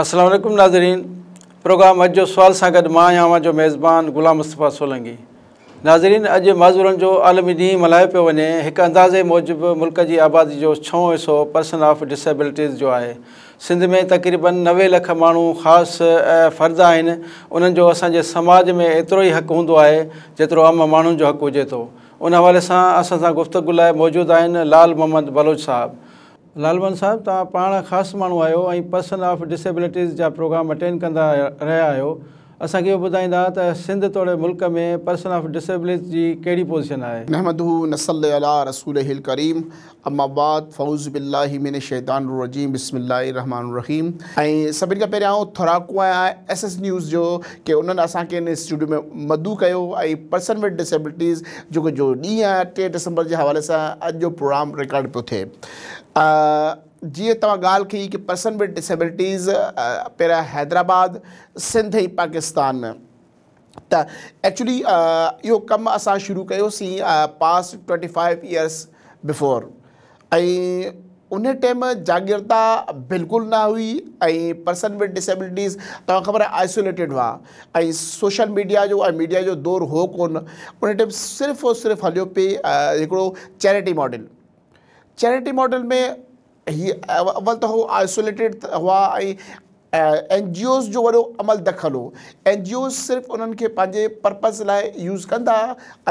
السلام عليڪم ناظرين پروگرام اڄ جو سوال سان گڏ مان آهيان اوهان جو ميزبان غلام مصطفيٰ سولنگي. ناظرين اڄ معذورن جو عالمي ڏينهن ملهايو پيو وڃي. هڪ اندازي موجب ملڪ جي آبادي جو ڇهون حصو پرسن آف ڊسيبلٽيز جو آهي. سنڌ ۾ تقريبن 90 لک ماڻهو خاص فرد آهن، انهن جو اسان جي سماج ۾ ايترو ئي حق هوندو آهي جيترو عام ماڻهن جو حق هجي ٿو. ان حوالي سان اسان سان گفتگو لاء موجود آهن لال محمد بلوچ صاحب. لال محمد صاحب، توهان پاڻ خاص ماڻهو آهيو ۽ پرسن آف ڊسيبلٽيز جا پروگرام اٽينڊ ڪندا رهيا آهيو، اسان کي اهو ٻڌائيندا ته سنڌ توڙي ملڪ ۾ پرسن آف ڊسيبلٽيز جي ڪهڙي پوزيشن آهي؟ نحمده ونصلي علي رسوله الڪريم اما بعد فاعوذ بالله من الشيطان الرجيم بسم الله الرحمن الرحيم. ۽ سڀني کان پهريان آئون ٿوراڪو آهيان ايس ايس نيوز جو ڪي انهن اسان کي هن اسٽوڊيو ۾ مدعو ڪيو ۽ پرسن ود ڊسيبلٽيز جيڪو جو ڏينهن آهي 3 ڊسمبر جي حوالي سان اڄ جو پروگرام رڪارڊ پيو ٿئي. جيئن توهان ڳالهه ڪئي ڪي پرسن ود ڊسيبلٽيز پهريان حيدرآباد، سنڌ ۽ پاڪستان ۾ ته ايڪچولي اهو ڪم اسان شروع ڪيوسين پاس 25 ايئرس بفور ۽ ان ٽائيم جاڳرتا بلڪل نه هئي ۽ پرسن ود ڊسيبلٽيز توهان خبر آهي آئسوليٽيڊ هئا ۽ سوشل ميڊيا جو ۽ ميڊيا جو دور هو ڪونه. ان ٽائيم صرف اور صرف هليو پئي هڪڙو چيرٽي ماڊل. چيرٽي ماڊل ۾ هي اول ته هو آئسوليٽيڊ هئا ۽ اين جي اوز جو وڏو عمل دخل هو. اين جي اوز صرف انهن کي پنهنجي پرپز لاء يوز ڪندا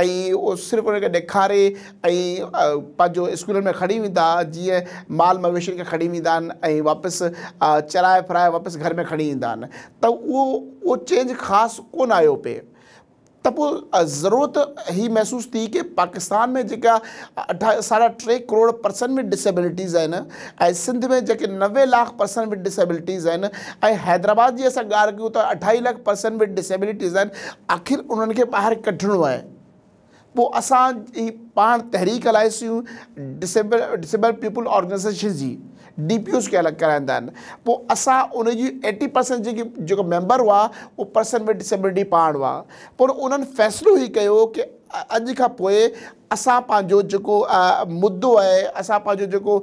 ۽ اهو صرف انهن کي ڏيکاري ۽ پنهنجو اسڪولن ۾ کڻي ويندا جيئن مال مويشين کي کڻي ويندا آهن ۽ واپس چرائي ڦرائي واپس گهر ۾ کڻي ايندا آهن ته اهو اهو چينج خاص ڪونه آيو پئي. ته پوء ضرورت هي محسوس ٿي ڪي پاڪستان ۾ جيڪا اڍائي ساڍا ٽي ڪروڙ پرسن ود ڊسيبلٽيز آهن ۽ سنڌ ۾ جيڪي 90 لاک پرسن ود ڊسيبلٽيز آهن ۽ حيدرآباد جي اسان ڳالهه ڪيون ته اڍائي لاک پرسن ود ڊسيبلٽيز آهن، آخر انهن کي ٻاهر ڪڍڻو آهي. پوء اسان هي پاڻ تحريڪ هلائيسون ڊسيبل ڊسيبل پيپل آرگنائيزيشن جي، ڊي پي اوز کي الڳ ڪرائيندا آهن. پوء اسان ان جي ايٽي پرسنٽ جيڪي جيڪو ميمبر هئا اهو پرسن ود ڊسيبلٽي پاڻ هئا. پر انهن فيصلو هي ڪيو ڪي اڄ کان پوء اسان پنهنجو جيڪو مدو آهي، اسان پنهنجو جيڪو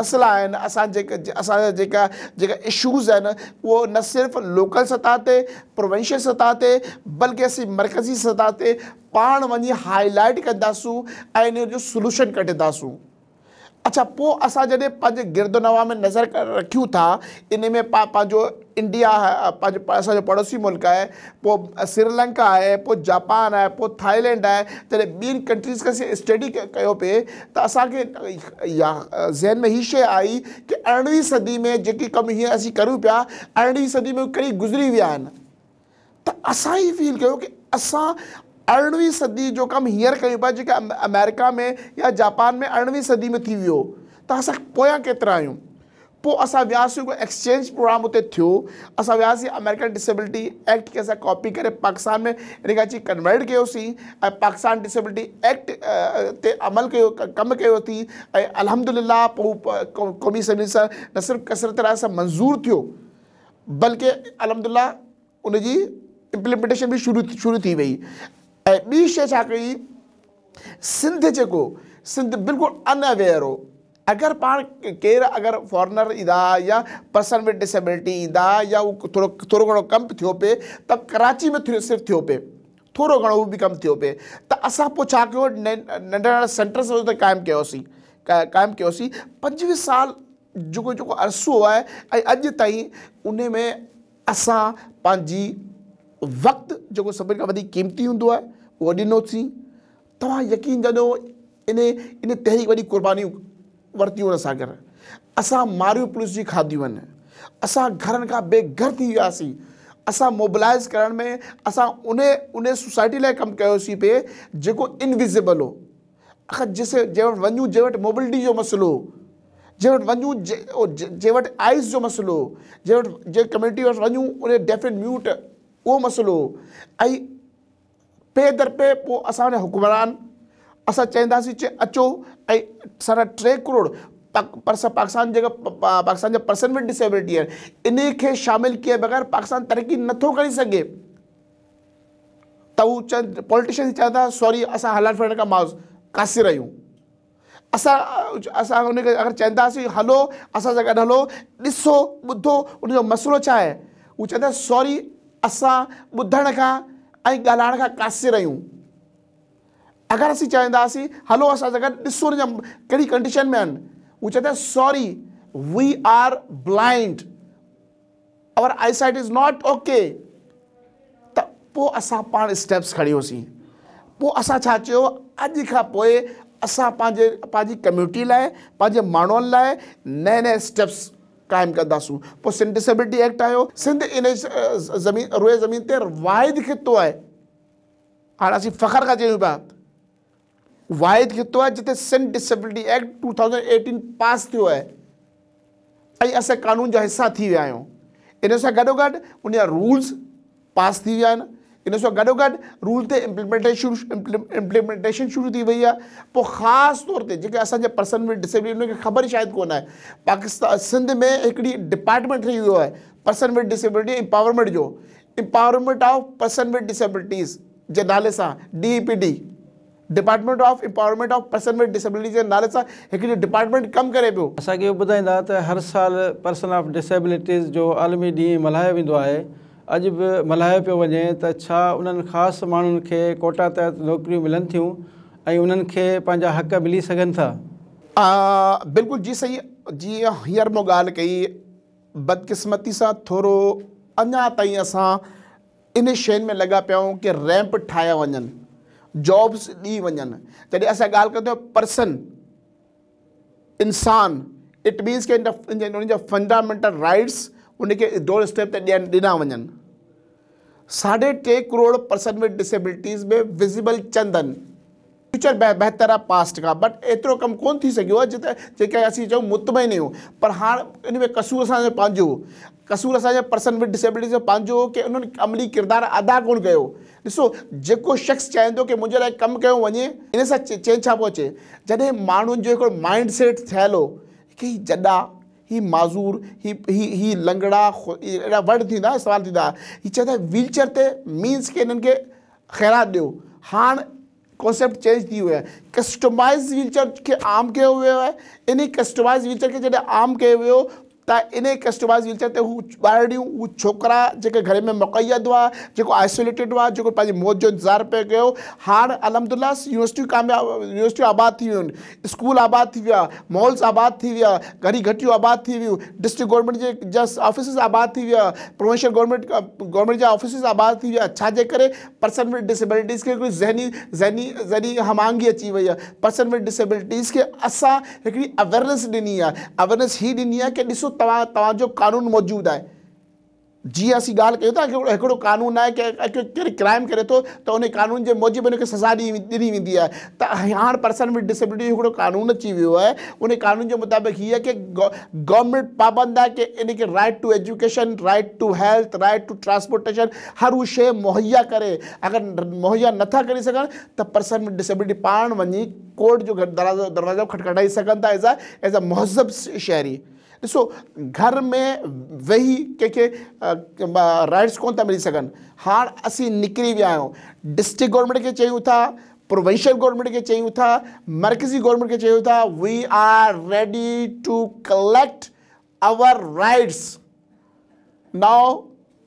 مسئلا آهن، اسان جيڪا اسان جا جيڪا جيڪا اشوز آهن اهو نه صرف لوڪل سطح تي، پروونشل سطح تي بلڪه اسين مرڪزي سطح تي پاڻ وڃي هائي لائيٽ ڪنداسون ۽ ان جو سولوشن ڪڍنداسون. اڇا پوء اسان جڏهن پنهنجي گرد و نواح ۾ نظر رکيون ٿا ان ۾ پنهنجو انڊيا پنهنجو اسان جو پڙوسي ملڪ آهي، پوء سريلنڪا آهي، پوء جاپان آهي، پوء ٿائيلينڊ آهي، جڏهن ٻين ڪنٽريز کي اسين اسٽڊي ڪيو پئي ته اسان کي ذهن ۾ هي شيء آئي ڪي ارڙهين صدي ۾ جيڪي ڪم هينئر اسين ڪريون پيا ارڙهين صدي ۾ ڪري گذري ويا آهن. ته اسان هي فيل ڪيو ڪي اسان ارڙهين صدي جو ڪم هينئر ڪيون پيا جيڪا آمريڪا ۾ يا جاپان ۾ ارڙهين صدي ۾ ٿي ويو ته اسان پويان ڪيترا آهيون. پوء اسان وياسين هڪ ايڪسچينج پروگرام اتي ٿيو، اسان وياسين آمريڪن ڊسيبلٽي ايڪٽ کي اسان ڪاپي ڪري پاڪستان ۾ ان کي اچي ڪنورٽ ڪيوسين ۽ پاڪستان ڊسيبلٽي ايڪٽ تي عمل ڪيو ڪم ڪيو ٿي ۽ الحمدلله پوء قومي اسيمبلي سان نه صرف ڪثرت راء سان منظور ٿيو بلڪه الحمدلله ان جي امپليمينٽيشن به شروع شروع ٿي وئي ۽ ٻي شيء ڇا ڪئي سنڌ جيڪو سنڌ بلڪل ان اويئر هو اگر پاڻ ڪير اگر فارنر ايندا يا پرسن ود ڊسيبلٽي ايندا يا هو ٿورو ٿورو گهڻو ڪم ٿيو پئي ته ڪراچي ۾ صرف ٿيو پئي ٿورو گهڻو هو به ڪم ٿيو پئي ته اسان پوء ڇا ڪيو ننڍا ننڍا سينٽرس قائم ڪيوسين قائم ڪيوسين 25 سال جيڪو جيڪو عرصو آهي ۽ اڄ تائين انهي ۾ اسان پنهنجي وقت جيڪو سڀني کان وڌيڪ قيمتي هوندو آهي اهو ڏنوسين. توهان يقين ڄاڻو انهي انهي تحريڪ وڏي قربانيون ورتيون آهن اسان گهر اسان ماريون پوليس جي کاڌيون آهن اسان گهرن کان بي گهر ٿي وياسين اسان موبلائز ڪرڻ ۾ اسان انهي انهي سوسائٽي لاء ڪم ڪيوسين پئي جيڪو انويزيبل هو. اخر جسي جنهن وٽ وڃون جنهن وٽ موبلٽي جو مسئلو هو، جنهن وٽ وڃون جنهن وٽ آئيز جو مسئلو هو، جنهن وٽ جنهن ڪميونٽي وٽ وڃون ان ڊيف اينڊ ميوٽ اهو مسئلو هو ۽ پي در پي پوء اسان جا حڪمران اسان چئنداسين چي اچو ۽ ساڍا ٽي ڪروڙ پرسن پاڪستان جيڪا پاڪستان جا پرسن ود ڊسيبلٽي آهن انهي کي شامل ڪئي بغير پاڪستان ترقي نٿو ڪري سگهي. ته هو چون پوليٽيشنس چون ٿا سوري اسان هلڻ ڦرڻ کان معذ قاصر آهيون. اسان اسان ان کي اگر چونداسين هلو اسان سان گڏ هلو ڏسو ٻڌو ان جو مسئلو ڇا آهي، هو چوندا سوري اسان ٻڌڻ کان ۽ ڳالهائڻ کان قاصر آهيون. اگر اسين چونداسين هلو اسان سان گڏ ڏسو ان جا ڪهڙي ڪنڊيشن ۾ آهن، هو چوندا sorry we are blind our eyesight is not okay. ته پوء اسان پاڻ اسٽيپس کڻيوسين. پوء اسان ڇا چيو اڄ کان پوء اسان پنهنجي پنهنجي ڪميونٽي لاء پنهنجي ماڻهن لاء نئين نئين اسٽيپس قائم ڪنداسون. پوء سنڌ ڊسيبلٽي ايڪٽ آيو. سنڌ ان زمين روئي زمين تي واحد خطو آهي، هاڻ اسين فخر کان چيون پيا واحد خطو آهي جتي سنڌ ڊسيبلٽي ايڪٽ 2018 پاس ٿيو آهي ۽ اسان قانون جا حصا ٿي ويا آهيون. ان سان گڏوگڏ ان جا رولز پاس ٿي ويا آهن، ان سان گڏوگڏ رول تي امپليمينٽيشن شروع ٿي وئي آهي. پوء خاص طور تي جيڪي اسان جا پرسن ود ڊسيبلٽي انهن کي خبر ئي شايد ڪونه آهي، پاڪستان سنڌ ۾ هڪڙي ڊپارٽمينٽ ٺهي ويو آهي پرسن ود ڊسيبلٽي امپاورمينٽ جو، empowerment of person with disabilities جي نالي سان D E P D, department of empowerment of person with disabilities جي نالي سان هڪڙي ڊپارٽمينٽ ڪم ڪري پيو. اسان کي اهو ٻڌائيندا ته هر سال پرسن آف ڊسيبلٽيز جو عالمي ڏينهن ملهايو ويندو آهي، اڄ به ملهايو پيو وڃي ته ڇا انهن خاص ماڻهن کي ڪوٽا تحت نوڪريون ملن ٿيون ۽ انهن کي پنهنجا حق ملي سگهن ٿا؟ بلڪل جي سائين، جيئن هينئر مون ڳالهه ڪئي بدقسمتي سان ٿورو اڃا تائين اسان ان شين ۾ لڳا پيا آهيون ڪي ريمپ ٺاهيا وڃن، جابس ڏي وڃن. جڏهن اسان ڳالهه ڪندا آهيون پرسن، انسان، it means ڪي ان جا فنڊامينٽل رائٽس ان کي ڊور اسٽيپ تي ڏين ڏنا وڃن. 3.5 crore person with disabilities ۾ visible Chandan. Future بهتر آهي پاسٽ کان، بٽ ايترو ڪم ڪونه ٿي سگهيو آهي جتي جيڪي اسين چئون مطمئن آهيون. پر هاڻ ان ۾ قصور اسان جو پنهنجو هو، قصور اسان جي پرسن ود ڊسيبلٽيز جو پنهنجو هو ڪي انهن عملي ڪردار ادا ڪونه ڪيو. ڏسو جيڪو شخص چاهيندو ڪي منهنجي لاء ڪم ڪيو وڃي، ان سان چينج ڇا پيو اچي؟ جڏهن ماڻهن جو هڪڙو مائنڊ سيٽ ٿيل هو ڪي هي جڏا، هي معذور، هي هي هي لنگڙا، اهڙا ورڊ ٿيندا استعمال ٿيندا، هي چوندا ويل چيئر تي مينس ڪي انهن کي خيرات ڏيو. هاڻ ڪانسيپٽ چينج ٿي ويو آهي، ڪسٽمائز ويل چيئر کي عام ڪيو ويو آهي. انهي ڪسٽمائز ويل چيئر کي جڏهن عام ڪيو ويو ته انهي ڪسٽمائز ويل چيئر تي هو ٻارڙيون، هو ڇوڪرا جيڪي گهر ۾ مقيد هئا، جيڪو آئسوليٽيڊ هئا، جيڪو پنهنجي موت جو انتظار پئي ڪيو، هاڻ الحمدلله يونيورسٽيون ڪامياب، يونيورسٽيون آباد ٿي ويون آهن، اسڪول آباد ٿي ويا، مالز آباد ٿي ويا، گهري گهٽيون آباد ٿي ويون، ڊسٽرڪٽ گورنمينٽ جي جا آفيسز آباد ٿي ويا، پروونشل گورنمينٽ گورنمينٽ جا آفيسز آباد ٿي ويا. ڇا جي ڪري؟ پرسن ود ڊسيبلٽيز کي هڪڙي ذهني ذهني ذهني هم آهنگي اچي وئي آهي. پرسن ود ڊسيبلٽيز کي اسان هڪڙي اويرنس ڏني آهي. اويرنس هي ڏني آهي ڪي ڏسو توهان توهان جو قانون موجود آهي. جيئن اسين ڳالهه ڪيون ٿا هڪڙو قانون آهي ڪي ڪير ڪرائم ڪري ٿو ته ان قانون جي موجب ان کي سزا ڏني ويندي آهي ته هاڻ پرسن ود ڊسيبلٽي جو هڪڙو قانون اچي ويو آهي. ان قانون جي مطابق هي آهي ڪي گورنمينٽ پابند آهي ڪي ان کي right to education, right to health, right to transportation هر هو شيء مهيا ڪري. اگر مهيا نٿا ڪري سگهن ته پرسن ود ڊسيبلٽي پاڻ وڃي ڪورٽ جو دروازو کٽکٽائي سگهن ٿا ايز ايز اي مهذب شهري. ڏسو گهر ۾ ويهي ڪنهن کي رائٽس ڪونه ٿا ملي سگهن. هاڻ اسين نڪري ويا آهيون، ڊسٽرڪٽ گورنمينٽ کي چيون ٿا، پروونشل گورنمينٽ کي چيون ٿا، مرڪزي گورنمينٽ کي چيون ٿا، we are ready to collect our rights now,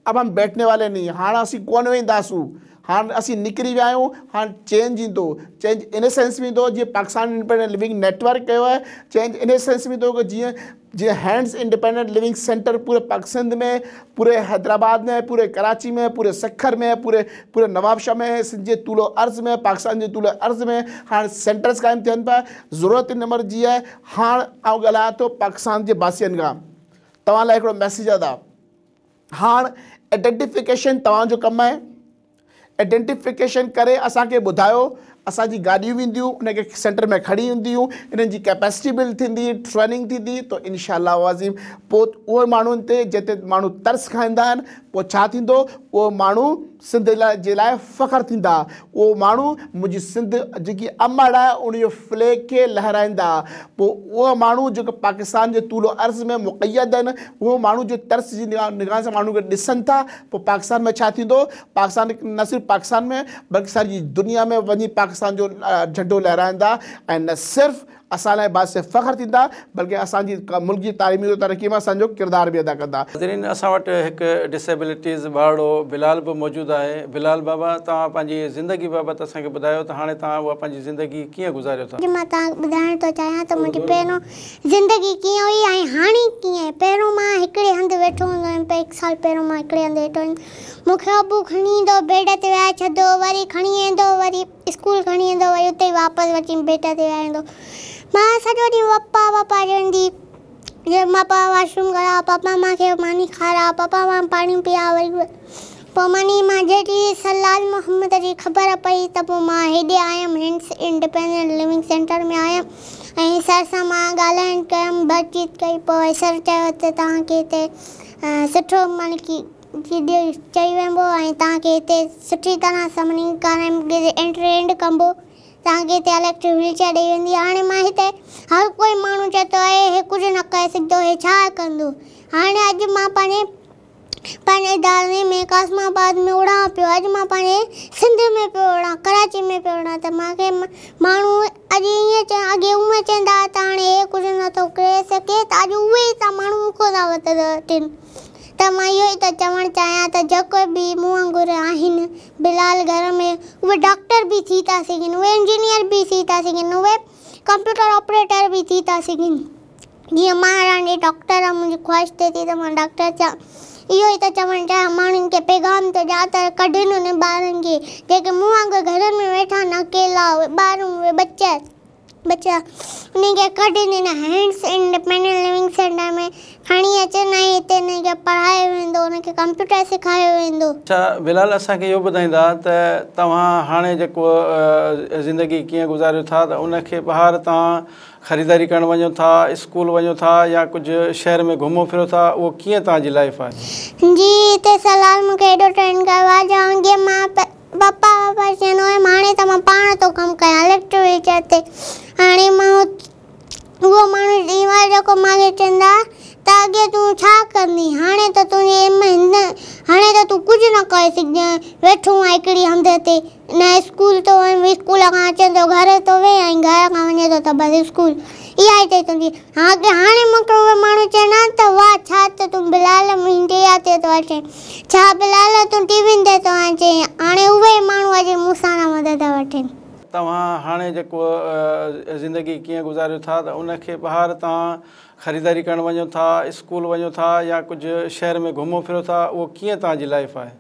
اب هم بيٺني والي نهين. هاڻ اسين ڪونه وينداسون، هاڻ اسين نڪري ويا آهيون. هاڻ چينج ايندو. چينج ان سينس ۾ ايندو جيئن پاڪستان انڊيپينڊنٽ لونگ نيٽورڪ ڪيو آهي. چينج ان سينس ۾ ايندو جيئن جيئن هينڊز انڊيپينڊنٽ لونگ سينٽر پوري پاڪستان ۾، پوري حيدرآباد ۾، پوري ڪراچي ۾، پوري سکر ۾، پوري پوري نوابشاهه ۾، سنڌ جي طول و عرض ۾، پاڪستان جي طول و عرض ۾ هاڻ سينٽرز قائم ٿين پيا. ضرورت ان امر جي آهي. هاڻ آئون ڳالهايان ٿو پاڪستان جي باسين کان، توهان لاء هڪڙو ميسيج ادا. هاڻ آئيڊنٽيفڪيشن توهان جو ڪم آهي. آئيڊنٽيفڪيشن ڪري اسان کي ٻڌايو، اسان جي گاڏيون وينديون ان کي سينٽر ۾ کڻي اينديون، انهن جي ڪيپيسٽي بلڊ ٿيندي، ٽريننگ ٿيندي ته انشاء الله عظيم پوء اهي ماڻهن تي جتي ماڻهو ترس کائيندا آهن پوء ڇا ٿيندو؟ اهو ماڻهو سنڌ جي لاء فخر ٿيندا، اهو ماڻهو منهنجي سنڌ جيڪي امڙ آهي ان جو فليگ کي لهرائيندا، پوء اهو ماڻهو جيڪو پاڪستان جي طول و عرض ۾ مقيد آهن، اهو ماڻهو جو ترس جي نگاهه سان ماڻهن کي ڏسن ٿا، پوء پاڪستان ۾ ڇا ٿيندو؟ پاڪستان نه صرف پاڪستان ۾ بلڪه ساري دنيا ۾ وڃي پاڪستان جو جهنڊو لهرائيندا ۽ نه صرف اسان لاء باعث فخر ٿيندا بلڪه اسان جي ملڪ جي تعليمي ترقي ۾ اسان جو ڪردار به ادا ڪندا. ناظرين اسان وٽ هڪ ڊسيبلٽيز ٻارڙو بلال به موجود آهي. بلال بابا توهان پنهنجي زندگي بابت اسان کي ٻڌايو ته هاڻي توهان اها پنهنجي زندگي ڪيئن گذاريو ٿا؟ اڄ مان توهان کي ٻڌائڻ ٿو چاهيان ته منهنجي پهريون زندگي ڪيئن هئي ۽ هاڻي ڪيئن آهي. پهريون مان هڪڙي هنڌ ويٺو هوندو هيم هڪ سال پهريون مان هڪڙي هنڌ ويٺو هيم مون کي ابو کڻي ايندو هو بيڊ تي ويهاري ڇڏندو هو وري کڻي ايندو هو وري اسڪول کڻي ايندو هو وري اتي ئي واپس وٺي بيڊ تي ويهاريندو هو. مان سڄو ڏينهن پپا پپا چوندي جي پاپا واش روم ڪراء پاپا مان کي ماني کاراء پاپا مان پاڻي پيا وري پوء ماني مان جڏهن سر لال محمد جي خبر پئي ته پوء مان هيڏي آيم هينڊس انڊيپينڊنٽ لونگ سينٽر ۾ آيم ۽ سر سان مان ڳالهائڻ ڪيم بات چيت ڪئي پوء سر چيو ته توهان کي هتي سٺو معني ڪي چئي وڃبو ۽ توهان کي هتي سٺي طرح سان معني ٽرينڊ ڪبو توهان کي هتي اليڪٽرڪ ويل چيئر ڏئي ويندي. هاڻي مان هتي هر ڪوئي ماڻهو چئي ٿو اهي هي ڪجهه نه ڪري سگهندو هي ڇا ڪندو. هاڻي اڄ مان پنهنجي پنهنجي اداري ۾ قاسم آباد ۾ اڙان پيو اڄ مان پنهنجي سنڌ ۾ پيو اڙان ڪراچي ۾ پيو اڙان ته مان کي ماڻهو اڄ ائين چون اڳي اونئن چوندا هئا ته هاڻي هي ڪجهه نه ٿو ڪري سگهي ته اڄ اهي ئي ٿا ماڻهو مون کان ٿا وڌن ته مان اهو ئي ٿو چوڻ چاهيان ته جيڪو به مون وانگر آهن بلال گهر ۾ اهي ڊاڪٽر به ٿي ٿا سگهن اهي انجنيئر به ٿي ٿا سگهن اهي ڪمپيوٽر آپريٽر به ٿي ٿا سگهن جيئن مان هاڻي ڊاڪٽر آهيان منهنجي خواهش ٿئي ٿي ته مان ڊاڪٽر ٿيان اهو ئي ٿو چوڻ چاهيان ماڻهن کي پيغام ٿو ڏيان ته ڪڍن انهن ٻارن کي جيڪي مون وانگر گهرن ۾ ويٺا آهن اڪيلا اهي ٻار اهي ٻچا ٻچا انهن کي ڪڍي هن هينڊس انڊيپينڊنٽ لونگ سينٽر ۾ کڻي اچن ۽ هتي انهن کي پڙهايو ويندو انهن کي ڪمپيوٽر سيکاريو ويندو. اڇا بلال اسان کي اهو ٻڌائيندا ته توهان هاڻي جيڪو زندگي ڪيئن گذاريو ٿا ته ان کي ٻاهر توهان خريداري ڪرڻ وڃو ٿا اسڪول وڃو ٿا يا ڪجهه شهر ۾ گهمو ڦرو ٿا اهو ڪيئن توهان جي لائيف آهي. جي هتي سلال مون کي ايڏو ٽرين ڪيو آهي جو اڳي مان پپا پپا چوندو هيم هاڻي ته مان پاڻ ٿو ڪم ڪيان اليڪٽرڪ ويل چيئر تي هاڻي مان اهو ماڻهو ڏينهن وارو جيڪو مان کي چوندا ته اڳي تون ڇا ڪندين هاڻي ته تنهنجي هن هاڻي ته تون ڪجهه نه ڪري سگهندين ويٺو آهين هڪڙي هنڌ تي نه اسڪول ٿو وڃ اسڪول کان اچين ٿو گهر ٿو ويهين ۽ گهر کان وڃين ٿو ته بس اسڪول اها ئي اٿئي تنهنجي هاڻي مون کي اهي ماڻهو چوندا آهن ته واهه ڇا ته تون بلال ميڊيا تي ٿو اچين ڇا بلال تون ٽي وين تي ٿو اچين هاڻي اهي ئي ماڻهو اڄ مون سان ٿا مدد وٺن. توهان هاڻي جيڪو زندگي ڪيئن گذاريو ٿا ته ان کي ٻاهر توهان خريداري ڪرڻ وڃو ٿا اسڪول وڃو ٿا يا ڪجهه شهر ۾ گهمو ڦرو ٿا اهو ڪيئن توهان جي لائيف آهي.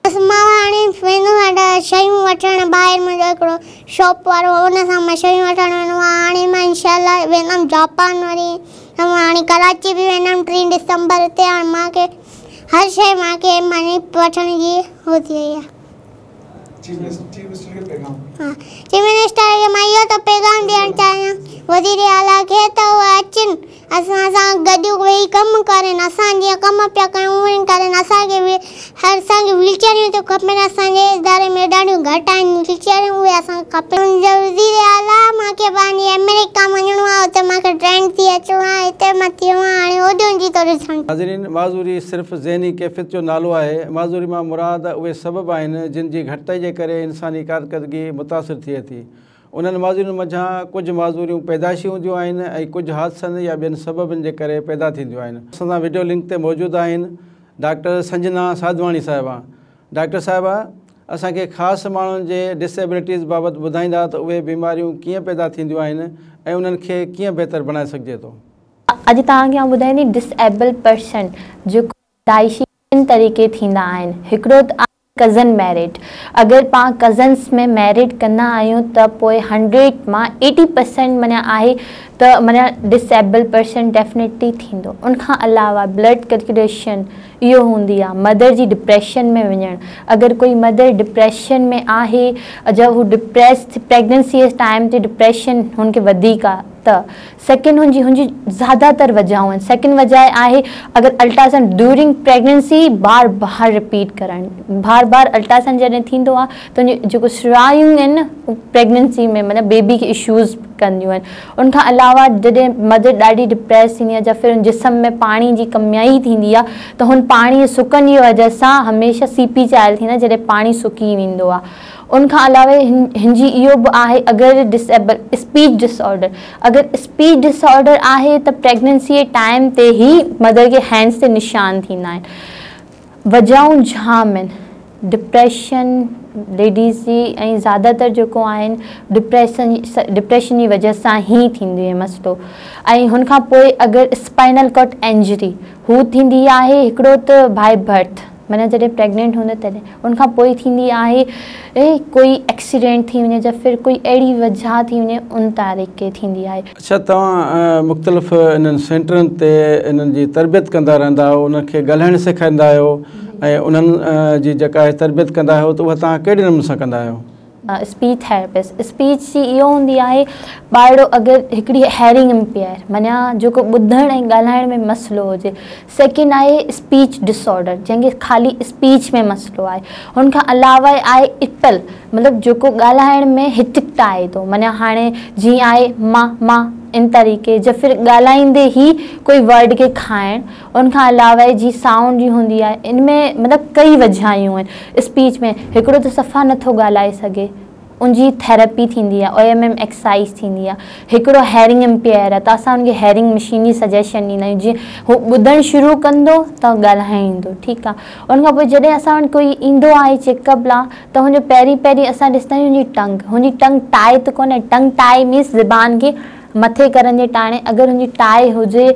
بس مان هاڻي ويندو آهيان ته شيون وٺڻ ٻاهر منهنجو هڪڙو شاپ وارو ان سان مان شيون وٺڻ ويندو آهيان هاڻي مان انشاء الله ويندم جاپان وري ته مان هاڻي ڪراچي به ويندم 3 ڊسمبر تي هاڻي مان کي هر شيء مان کي معني وٺڻ جي هو ٿي وئي آهي. چيف منسٽر کي پيغام. ها چيف منسٽر کي مان اهو ٿو پيغام ڏيڻ چاهيان وزير اعليٰ کي ته اهي اچن اسان سان گڏ ويهي ڪم ڪرن اسان جيئن ڪم پيا ڪيون اونئن ڪرن اسان کي به اسان کي ويل چيئريون ٿيون کپن اسان جي اداري ۾ ڏاڍيون گهٽ آهن ويل چيئريون اهي اسان کي کپن. وزير اعليٰ مان کي پنهنجي آمريڪا وڃڻو آهي اتي مان کي ٽرينڊ ٿي اچڻو آهي هتي مان ٿي آهيان هاڻي اوڏهون جي ٿو ڏسڻ. ناظرين معذوري صرف ذهني ڪيفيت جو نالو آهي معذوري مان مراد اهي سبب آهن جن جي گهٽتائي جي ڪري انساني ڪارڪردگي متاثر ٿئي ٿي. انهن معذورين منجهان ڪجهه معذوريون پيدائشي هونديون آهن ۽ ڪجهه حادثن يا ٻين سببن جي ڪري پيدا ٿينديون آهن. اسان سان وڊيو لنڪ تي موجود آهن ڊاڪٽر سنجنا ساڌواڻي صاحبه. ڊاڪٽر صاحبه اسان کي خاص ماڻهن جي ڊس ايبلٽيز بابت ٻڌائيندا ته اهي بيماريون ڪيئن پيدا ٿينديون آهن ۽ انهن کي ڪيئن بهتر بڻائي سگهجي ٿو. اڄ توهان کي آئون ٻڌائيندي ڊس ايبل پرسن جيڪو پيدائشي ٻن طريقي ٿيندا آهن هڪڙو ته آهي ڪزن ميرڊ اگر پاڻ ڪزنس ۾ ميرڊ ڪندا آهيون ته پوء هنڊريڊ مان ايٽي پرسينٽ معنيٰ آهي ته معنيٰ ڊس ايبل پرسن ڊيفنيٽلي ٿيندو ان کان علاوه بلڊ ڪرڪيوليشن اهو هوندي آهي مدر جي ڊپريشن ۾ وڃڻ اگر ڪوئي مدر ڊپريشن ۾ آهي جب هو ڊپريس پريگننسي جي ٽائيم تي ڊپريشن هن کي وڌيڪ آهي ته سيڪنڊ هن جي هن جي زياده تر وجهائون آهن سيڪنڊ وجهه آهي اگر الٽراسائونڊ ڊيورنگ پريگننسي بار بار رپيٽ ڪرڻ بار بار الٽراسائونڊ جڏهن ٿيندو آهي ته ان جي جيڪو سرايون آهن نه پريگننسي ۾ مطلب بيبي کي اشوز ڪنديون آهن ان کان علاوه جڏهن مدر ڏاڍي ڊپريس ٿيندي آهي يا ڦر ان جسم ۾ پاڻي جي ڪميائي ٿيندي آهي ته هن پاڻي سڪڻ جي وجه سان هميشه سي پي چائلڊ ٿيندو آهي جڏهن پاڻي سڪي ويندو آهي. ان کان علاوه هن جي اهو به آهي اگر ڊسيبل اسپيچ ڊس آرڊر اگر اسپيچ ڊس آرڊر آهي ته پريگننسي جي ٽائيم تي ئي مدر کي هينڊس تي نشان ٿيندا آهن. وجهائون جام آهن ڊپريشن ليڊيز جي ۽ زياده تر جيڪو آهن ڊپريسن ڊپريشن جي وجه سان ئي ٿيندي آهي مسئلو ۽ هن کان پوء اگر اسپائنل ڪارڊ انجري هو ٿيندي آهي هڪڙو ته باء برٿ معنيٰ جڏهن پريگننٽ هوندو تڏهن ان کان پوء ٿيندي آهي ڪوئي ايڪسيڊنٽ ٿي وڃي يا ڦر ڪوئي اهڙي وجه ٿي وڃي ان طريقي ٿيندي آهي. اڇا توهان مختلف انهن سينٽرن تي انهن جي تربيت ڪندا رهندا آهيو انهن کي ڳالهائڻ سيکاريندا آهيو ۽ انهن جي جيڪا آهي تربيت ڪندا آهيو ته اها توهان ڪهڙي نموني سان ڪندا آهيو؟ اسپيچ ٿيراپسٽ اسپيچ جي اهو هوندي آهي ٻارڙو اگر هڪڙي هيئرنگ امپيئر معنيٰ جيڪو ٻڌڻ ۽ ڳالهائڻ ۾ مسئلو هجي سيڪنڊ آهي اسپيچ ڊس آرڊر جنهن کي خالي اسپيچ ۾ مسئلو آهي هن کان علاوه آهي اپل مطلب جيڪو ڳالهائڻ ۾ هچڪٽائي ٿو معنيٰ هاڻي جيئن آهي مان مان ان طريقي جا ڦر ڳالهائيندي ئي ڪوئي ورڊ کي کائڻ ان کان علاوه جي سائونڊ جي هوندي آهي ان ۾ مطلب ڪئي وجهايون آهن اسپيچ ۾ هڪڙو ته صفا نٿو ڳالهائي سگهي ان جي ٿيراپي ٿيندي آهي او ايم ايم ايڪسائيز ٿيندي آهي هڪڙو هيئرنگ امپيئر آهي ته اسان ان کي هيئرنگ مشين جي سجيشن ڏيندا آهيون جيئن هو ٻڌڻ شروع ڪندو ته ڳالهائڻ ايندو ٺيڪ آهي ان کان پوء جڏهن اسان وٽ ڪوئي ايندو آهي چيڪ اپ لاء ته هن جو پهرين پهرين اسان ڏسندا آهيون هن جي ٽنگ هن جي ٽنگ ٽائي ته ڪونهي ٽنگ ٽائي مينس زبان کي مٿي ڪرڻ جي ٽاڻي اگر هن جي ٽائي هجي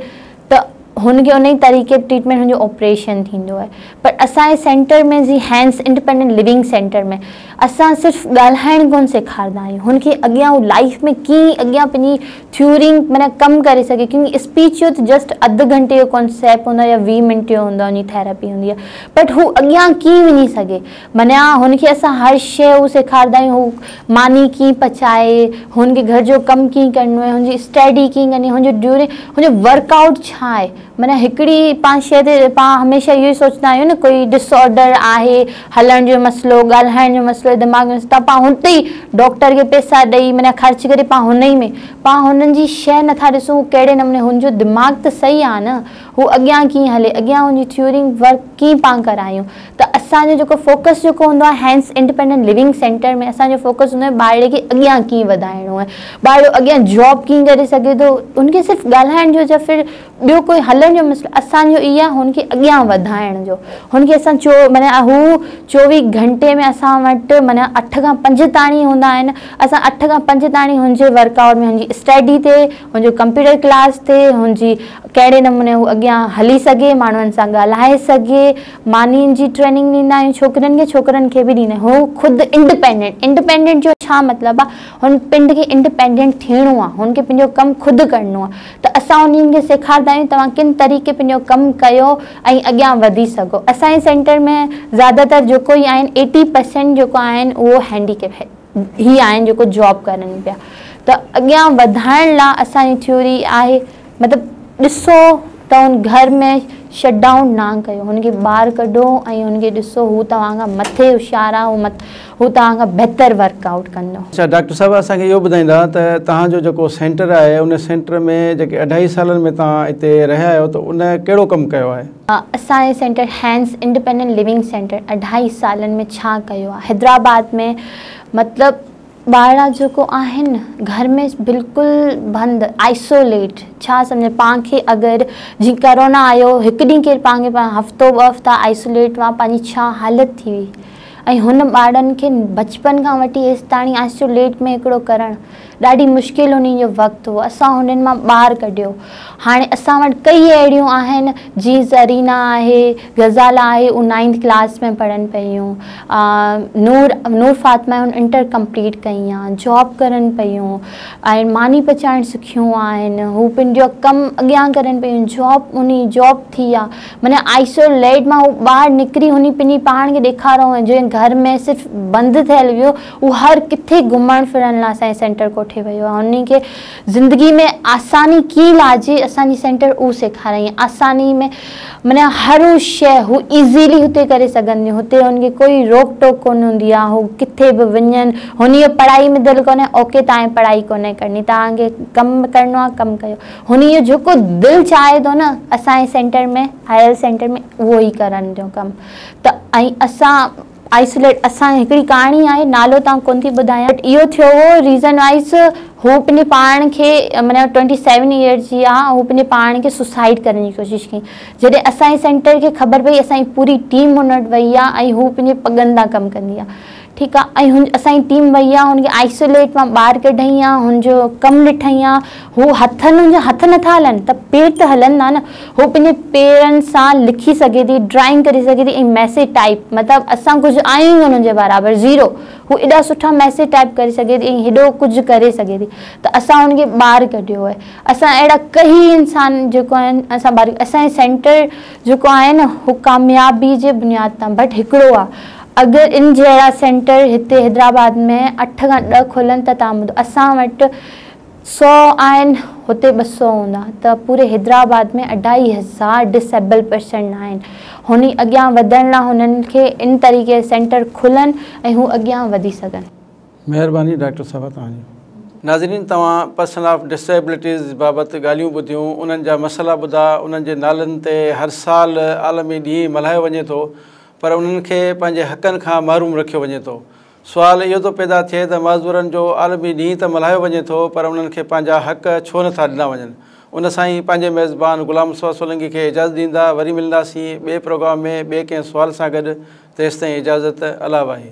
ته هن کي انهي طريقي ٽريٽمينٽ هن جو آپريشن ٿيندو آهي پر اسان جي سينٽر ۾ جي هينس انڊيپينڊنٽ لونگ سينٽر ۾ اسان صرف ڳالهائڻ ڪونه سيکارندا آهيون هن کي اڳيان هو لائيف ۾ ڪيئن اڳيان پنهنجي ٿيوري معنيٰ ڪم ڪري سگهي ڪيونڪه اسپيچ جو ته جسٽ اڌ گهنٽي جو ڪانسيپٽ هوندو آهي يا 20 منٽ جو هوندو آهي ان جي ٿيراپي هوندي آهي بٽ هو اڳيان ڪيئن وڃي سگهي معنيٰ هن کي اسان هر شيء هو سيکارندا آهيون هو ماني ڪيئن پچائي هن کي گهر جو ڪم ڪيئن ڪرڻو آهي هن جي اسٽڊي ڪيئن ڪرڻي هن جو ڊيورنگ هن جو ورڪ آئوٽ ڇا آهي معنيٰ هڪڙي پاڻ شيء تي پاڻ هميشه اهو ئي سوچندا آهيون نه ڪوئي ڊس آرڊر آهي هلڻ جو مسئلو ڳالهائڻ جو مسئلو دماغ جو ته پاڻ هتي ئي ڊاڪٽر کي پئسا ڏئي معنيٰ خرچ ڪري پاڻ هن ئي ۾ پاڻ هنن جي شيء نٿا ڏسون ڪهڙي نموني هن جو دماغ ته صحيح آهي نه هو اڳيان ڪيئن هلي اڳيان هن جي ٿيورنگ ورڪ ڪيئن پاڻ ڪرايون ته اسان جو جيڪو فوڪس جيڪو هوندو آهي هينس انڊيپينڊنٽ لونگ سينٽر ۾ اسان جو فوڪس هوندو آهي ٻارڙي کي اڳيان ڪيئن وڌائڻو آهي ٻارڙو اڳيان جاب ڪيئن ڪري سگهي ٿو ان کي صرف ڳالهائڻ جو يا ڦر ٻيو ڪوئي هلڻ جو مسئلو اسان جو اهو آهي هن کي اڳيان وڌائڻ جو هن کي اسان چو معنيٰ هو 24 گهنٽي ۾ اسان وٽ معنيٰ 8 کان 5 تاڻي هوندا آهن اسان 8 کان 5 تاڻي هن جي ورڪ آئوٽ ۾ هن جي اسٽڊي تي هن جو ڪمپيوٽر ڪلاس تي هن جي ڪهڙي نموني هو اڳيان هلي سگهي، ماڻهن سان ڳالهائي سگهي، مانين جي ٽريننگ ڏيندا آهيون ڇوڪرين کي، ڇوڪرن کي به ڏيندا آهيون، هو خود انڊپينڊنٽ، انڊپينڊنٽ جو ڇا مطلب آهي، هن پنڊ کي انڊپينڊنٽ ٿيڻو آهي، هن کي پنهنجو ڪم خود ڪرڻو آهي ته اسان انهن کي سيکارندا آهيون توهان ڪن طريقي پنهنجو ڪم ڪيو ۽ اڳيان وڌي سگهو، اسان جي سينٽر ۾ زياده تر جيڪو ئي آهن ايٽي پرسينٽ جيڪو آهن اهو هينڊيڪيپ هي آهن جيڪو جاب ڪرن پيا ته اڳيان وڌائڻ لا اسان جي ٿيوري آهي مطلب ڏسو ته هن گهر ۾ شٽ ڊائون نه ڪيو هن کي ٻاهر ڪڍو ۽ هن کي ڏسو هو توهان کان مٿي هوشيار آهي هو توهان کان بهتر ورڪ آئوٽ ڪندو. اڇا ڊاڪٽر صاحب اسان کي اهو ٻڌائيندا ته توهان جو جيڪو سينٽر آهي ان سينٽر ۾ جيڪي اڍائي سالن ۾ توهان اتي رهيا آهيو ته ان ڪهڙو ڪم ڪيو آهي؟ اسان جي سينٽر هينس انڊيپينڊنٽ لونگ سينٽر اڍائي سالن ۾ ڇا ڪيو آهي حيدرآباد ۾ مطلب ٻارڙا جيڪو آهن گهر ۾ بلڪل بند آئسوليٽ ڇا سمجهه پاڻ کي اگر جي ڪرونا آيو هڪ ڏينهن ڪير پاڻ کي هفتو ٻه هفتا آئسوليٽ هئا پنهنجي ڇا حالت ٿي هئي ۽ هن ٻارڙن کي بچپن کان وٺي هيستاڻي آئسوليٽ ۾ هڪڙو ڪرڻ ڏاڍي مشڪل انهن جو وقت هو اسان هنن مان ٻاهر ڪڍيو هاڻي اسان وٽ ڪئي اهڙيون آهن جي زرينا آهي غزالا آهي هو نائنٿ ڪلاس ۾ پڙهن پيون نور نور فاطمه هن انٽر ڪمپليٽ ڪئي آ جاب ڪرن پيون ۽ ماني پچائڻ سکيون آهن هو پنهنجو ڪم اڳيان ڪرن پيون جاب انهي جاب ٿي آ معنيٰ آئسوليٽ مان هو ٻاهر نڪري هني پنهنجي پاڻ کي ڏيکاريو ۽ جنهن گهر ۾ صرف بند ٿيل هيو هو هر ڪٿي گهمڻ ڦرڻ لاء اسان جي سينٽر ڪوٺي ويو آ هني کي زندگي ۾ آساني ڪيئن لاجي اسان جي سينٽر اهو سيکاريائين آساني ۾ معنيٰ هر هو شيء هو ايزيلي هتي ڪري سگهنديون هتي هن کي ڪوئي روڪ ٽوڪ ڪونه هوندي آهي هو ڪٿي به وڃن هن جو پڙهائي ۾ دل ڪونهي اوڪي توهان کي پڙهائي ڪونهي ڪرڻي توهان کي ڪم ڪرڻو آهي ڪم ڪيو هن جو جيڪو دل چاهي ٿو نه اسان جي سينٽر ۾ آيل سينٽر ۾ اهو ئي ڪرن ٿيون ڪم ته ۽ اسان آئسوليٽ اسان هڪڙي ڪهاڻي آهي نالو توهان ڪونه ٿي ٻڌايان بٽ اهو ٿيو هو ريزن وائز هو پنهنجي پاڻ کي معنيٰ 27 ايئرس جي آ هو پنهنجي پاڻ کي سوسائيڊ ڪرڻ جي ڪوشش ڪئي جڏهن اسان جي سينٽر کي خبر پئي اسان جي پوري ٽيم هن وٽ وئي آ ۽ هو پنهنجي پڳن تان ڪم ڪندي آ ٺيڪ آ ۽ هن اسان جي ٽيم وئي آ هن کي آئسوليٽ مان ٻاهر ڪڍئي آ هن جو ڪم ڏٺئي آ هو هٿن هن جا هٿ نٿا هلن ته پير ته هلندا نه هو پنهنجي پيرن سان لکي سگهي ٿي ڊرائنگ ڪري سگهي ٿي ۽ ميسيج ٽائيپ مطلب اسان ڪجهه آهيون ئي هن جي برابر زيرو هو ايڏا سٺا ميسيج ٽائيپ ڪري سگهي ٿي ۽ هيڏو ڪجهه ڪري سگهي ٿي ته اسان هن کي ٻاهر ڪڍيو آهي اسان اهڙا ڪئي انسان جيڪو آهن اسان ٻاهر اسان جي سينٽر جيڪو آهي نه هو ڪاميابي جي بنياد تان بٽ هڪڙو آهي اگر ان جهڙا سينٽر هتي حيدرآباد ۾ 8 کان 10 کلن ته تان ٻڌو اسان وٽ 100 آهن هتي 200 هوندا ته پوري حيدرآباد ۾ 2500 ڊس ايبل پرسن آهن هن اڳيان وڌڻ لاء هنن کي ان طريقي سينٽر کلن ۽ هو اڳيان وڌي سگهن. مهرباني ڊاڪٽر صاحبه توهان جي. ناظرين توهان پرسن آف ڊسيبلٽيز بابت ڳالهيون ٻڌيون انهن جا مسئلا ٻڌا انهن جي نالن تي هر سال عالمي ڏينهن ملهايو وڃي ٿو پر انهن کي پنهنجي حقن کان محروم رکيو وڃي ٿو. سوال اهو ٿو پيدا ٿئي ته معذورن جو عالمي ڏينهن ته ملهايو وڃي ٿو پر انهن کي پنهنجا حق ڇو نٿا ڏنا وڃن؟ ان سان ئي پنهنجي ميزبان غلام مصطفيٰ سولنگي کي اجازت ڏيندا وري ملنداسين ٻئي پروگرام ۾ ٻئي ڪنهن سوال سان گڏ تيستائين اجازت الله واهي.